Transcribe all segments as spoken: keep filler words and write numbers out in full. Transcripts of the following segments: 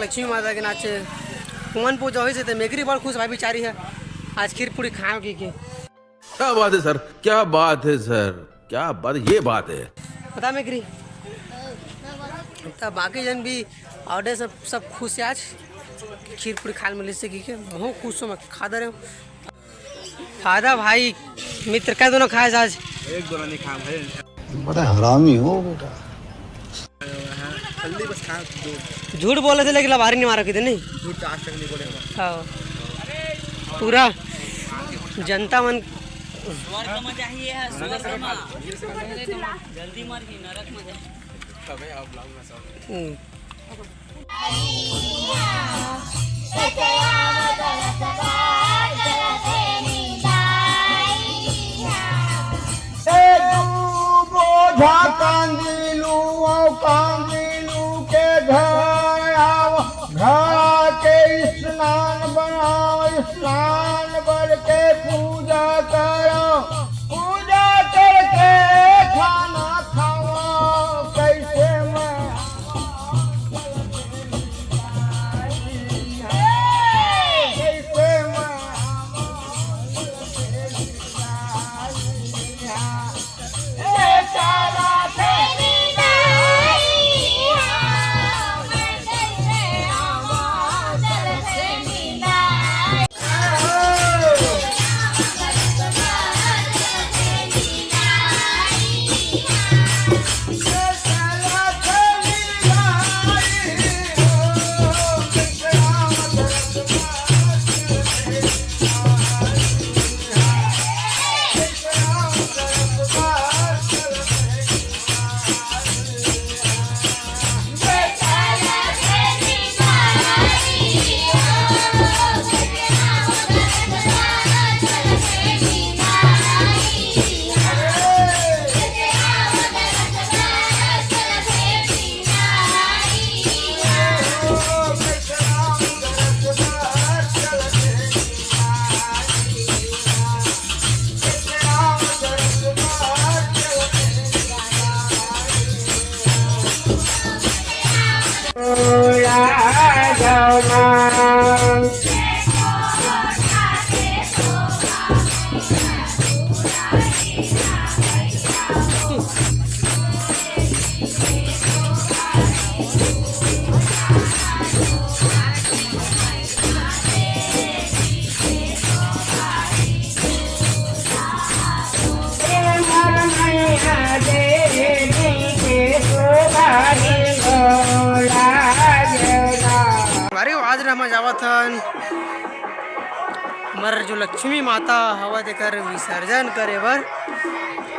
लक्ष्मी माता के नाचे, कुमन पूजा होइस हे, त मेकरी बड़ खुश भाई बिचारी हे, आज खीर पूरी खाए की, की। क्या बात है सर, क्या बात है सर, क्या बात, ये बात है। बता मेकरी, त बाकी जन भी ऑर्डर सब, सब खुश हे आज, खीर पूरी खाए मिलिस हे की, की। बहुत खुश हूँ मैं, खा दे रहे हूँ। खादा भाई, मित्र, का दोनों खाए आज? एक दोनों नहीं खाए भाई। बड़ा हरामी हो बेटा। जल्दी बस खा दो। झूठ बोले थे लेकिन लबारी नहीं मारा कितने नहीं। झूठ आज तक नहीं बोले हम। हाँ। पूरा जनता मन। स्वर्ग में जाइए, स्वर्ग में। जल्दी मर गई, नरक में जाइए। अबे आप vlog में सब। हम्म। ए दू बोझा कांदिलू, ओ कांदिलू के घर आव, घर के स्नान बनाओ, स्नान करके पूजा करो, पूजा करके खाना खाओ। कैसे मैं अरे आज रे, हम जावत हन हमर जो लक्ष्मी माता हवय तेकर विसर्जन करे बर।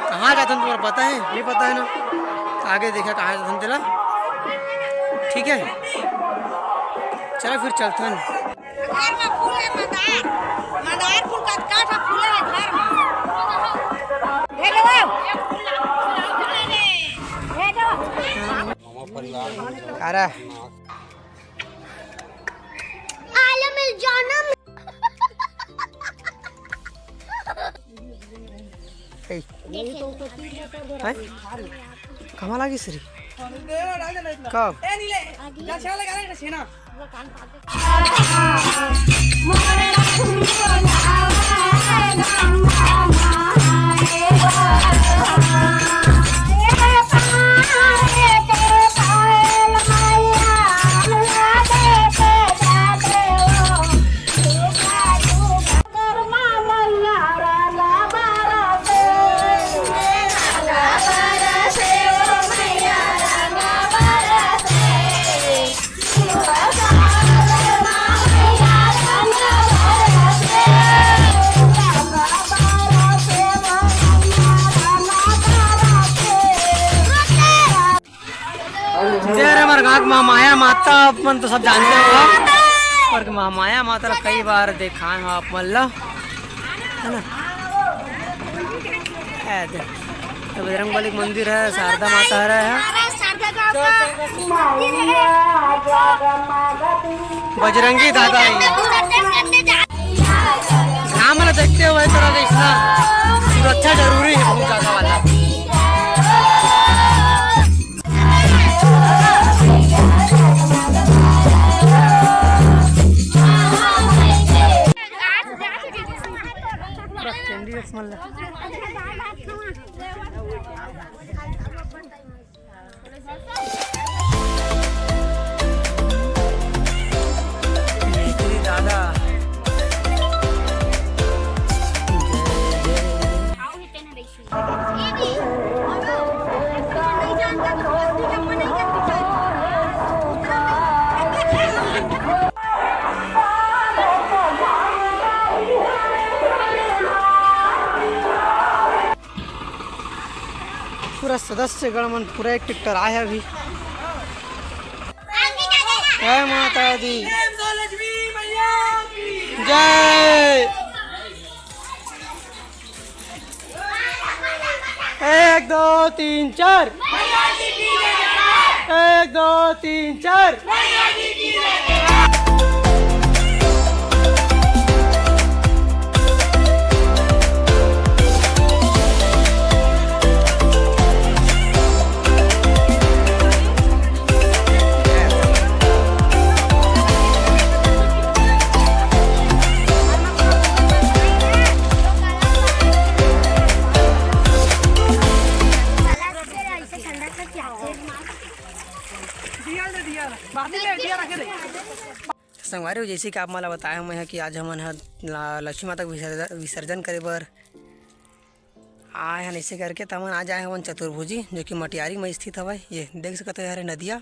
कहाँ जाथन तुम्हारा पता है? नहीं पता है ना, आगे देखा कहाँ जाथन तेला। ठीक है, चलो फिर चलथन। घर में फूल है मंदार, मंदार फूल कतका ठा फूल है घर में। भेजो, भेजो। अरे आलम इल जानम। ए। हैं? कहाँ लागिस रे? कब? तेरे हमारे गाँव के महामाया माता अपन तो सब जानते हो, पर महामाया माता ला कई बार देखाए हो आप मन ला, है ना? ए, देख, ये बजरंग बली के मंदिर है, शारदा माता है, है। बजरंगी दादा ही है। नाम ला देखते हुए थोड़ा सा इसका सुरक्षा जरूरी है बहुत ज्यादा वाला। दादा। पूरा सदस्यगण मन पूरा एक टेक्टर आए हे अभी। जय माता दी, जय। एक, दो, तीन, चार। एक, दो, तीन, चार। संगवारी हो, जैसे कि आप मन ला बताए हंव मैं ह कि आज हमन ह ला-, लक्ष्मी माता के विसर्जन, विसर्जन करे बर आए हन, ऐसे करके त हमन आज आए हवन चतुर्भुजी, जो कि मटियारी में स्थित हवय। ये देख सकत हो, ये हरे नदिया,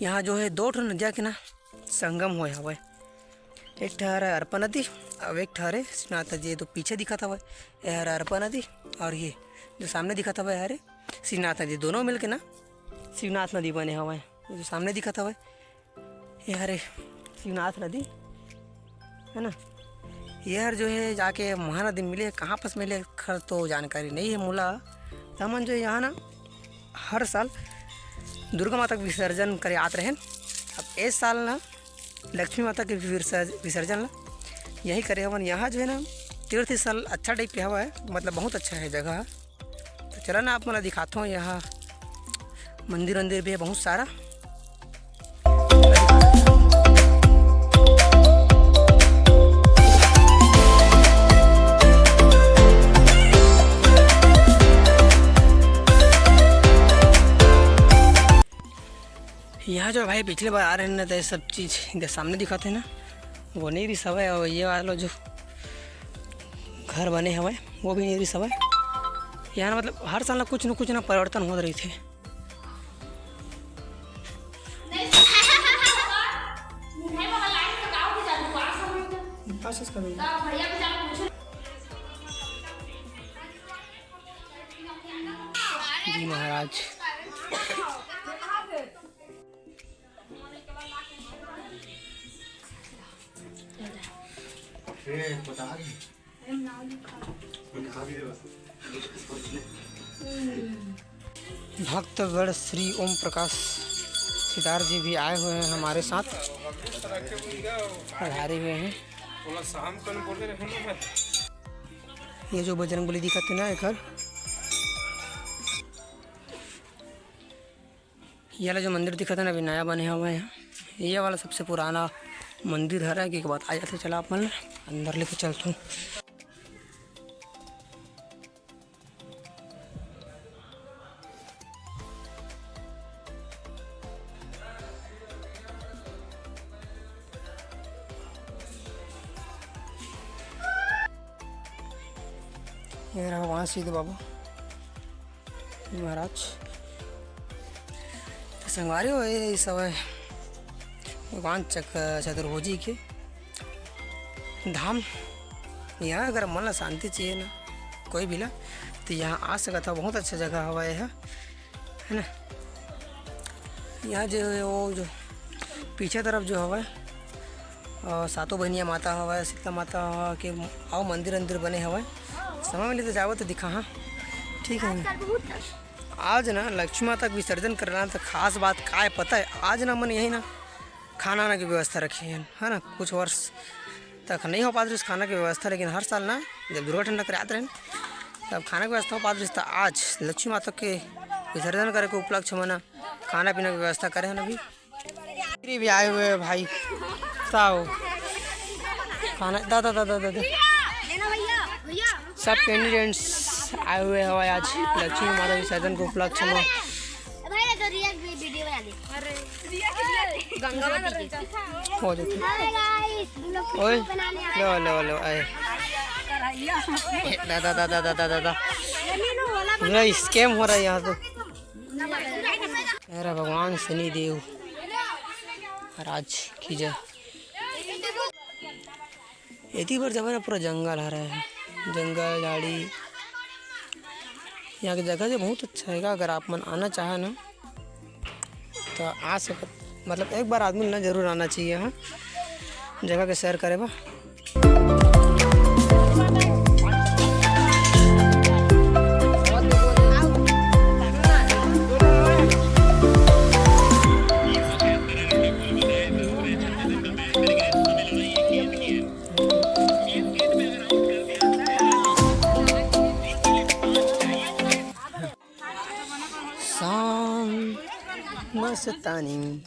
यहाँ जो है दो ठो नदिया के ना संगम होए हवय। एक ठो हरे अरपा नदी, अउ एक ठो हरे शिवनाथ नदी। ये तो पीछे दिखत हवय, ये हरे अरपा नदी, और ये जो सामने दिखत हवय, हरे शिवनाथ नदी। दोनों मिलके ना शिवनाथ नदी बने हवय। ये जो सामने दिखत हवय, ये हरे शिवनाथ नदी, है ना? ये हर जो है जाके महानदी मिले, कहाँ पास मिले, खर तो जानकारी नहीं है मोला। त हमन जो यहाँ ना हर साल दुर्गा माता के विसर्जन करे आत रहेन। अब ए साल ना लक्ष्मी माता के विसर्ज-, विसर्जन ला यही करे हवन। यहाँ जो है ना तीर्थ स्थल अच्छा टाइप के हवा है, मतलब बहुत अच्छा है जगह। तो चला ना, आप मन ला दिखाथों, यहाँ मंदिर वंदिर भी है बहुत सारा। यहाँ जो भाई पिछले बार आ रहे हैं ना, तो ये सब चीज इधर सामने दिखाते हैं ना, वो नहीं रिस हवय, और ये वाला जो घर बने हवय, वो भी नहीं रिस हवय। यहाँ ना, मतलब, हर साल ना कुछ न कुछ ना परिवर्तन होत रहिथे। जी महाराज। भक्तगण श्री ओम प्रकाश सिद्धार्थ जी भी आए हुए हैं हमारे साथ, पधारे हुए हैं। ये जो बजरंग बली दिखत हे ना, एकर ये वाला जो मंदिर दिखत हे ना, अभी नया बने हवय। ये वाला सबसे पुराना मंदिर हरे, के बात आ जाथे। चला आप मन ल अंदर लेके चलथों। ये रहा भगवान सिद्ध बाबा महाराज। तो संगवारी हो, ये सब है भगवान चक-, चतुर्भुजी के धाम। यहाँ अगर मन ला शांति चाहिए ना, कोई भी ला, तो यहाँ आ सकत हव। बहुत अच्छा जगह हवा ये ह, है ना। यहाँ जो, वो जो पीछे तरफ जो हवा, अ, सातों बहिनिया माता हवय, शीतला माता के अउ मंदिर अंदिर बने हवय। समय मिले तो जावत तो दिखा, हाँ, ठीक है। आज ना लक्ष्मी माता के विसर्जन करना, तो खास बात का है पता है, आज ना मन यही ना खाना ना की व्यवस्था रखे हैं, है ना। कुछ वर्ष तक नहीं हो पात रहिस खाना की व्यवस्था, लेकिन हर साल ना जब दुर्गा ठंडा करे आत रहे, तब खाना की व्यवस्था हो पात रहिस। तो आज लक्ष्मी माता के विसर्जन करे के उपलक्ष्य में ना खाना पीना की व्यवस्था करे हैं अभी। भी आए हुए हैं भाई, ताओ खाना, दा, दा, दा, दा, दा, दा। लेना भैया, भैया। सब कैंडिडेट्स आए हुए हवय आज लक्ष्मी माता विसर्जन के उपलक्ष्य में। भाई, तो रिया की वीडियो बना दे। गंगा माता की। हो जाते। हाय गाइस, हम लोग ओए, बनाने आए लो, लो, लो, आए। दादा, दादा, दादा, दादा। पूरा स्कैम हो रहा है यहाँ तो। मेरा भगवान शनि देव महाराज की जय। एती बर जबे ना पूरा जंगल हरे, जंगल झाड़ी। यहाँ की जगह जो बहुत अच्छा है, अगर आप मन आना चाहे ना तो आ सकत, मतलब एक बार आदमी ना जरूर आना चाहिए। हाँ, जगह के सैर करे बा। शाम मस्तानी।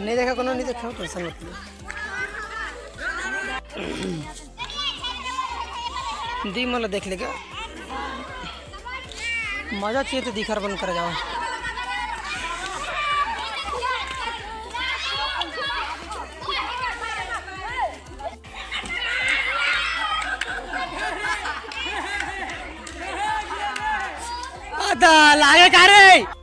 नहीं देखा कोनो, नहीं देखा, टेंशन मत लो। दी मन ला देख ले का? मजा चाहिए तो दिखर बंद कर जाओ। अदा लागे का रे?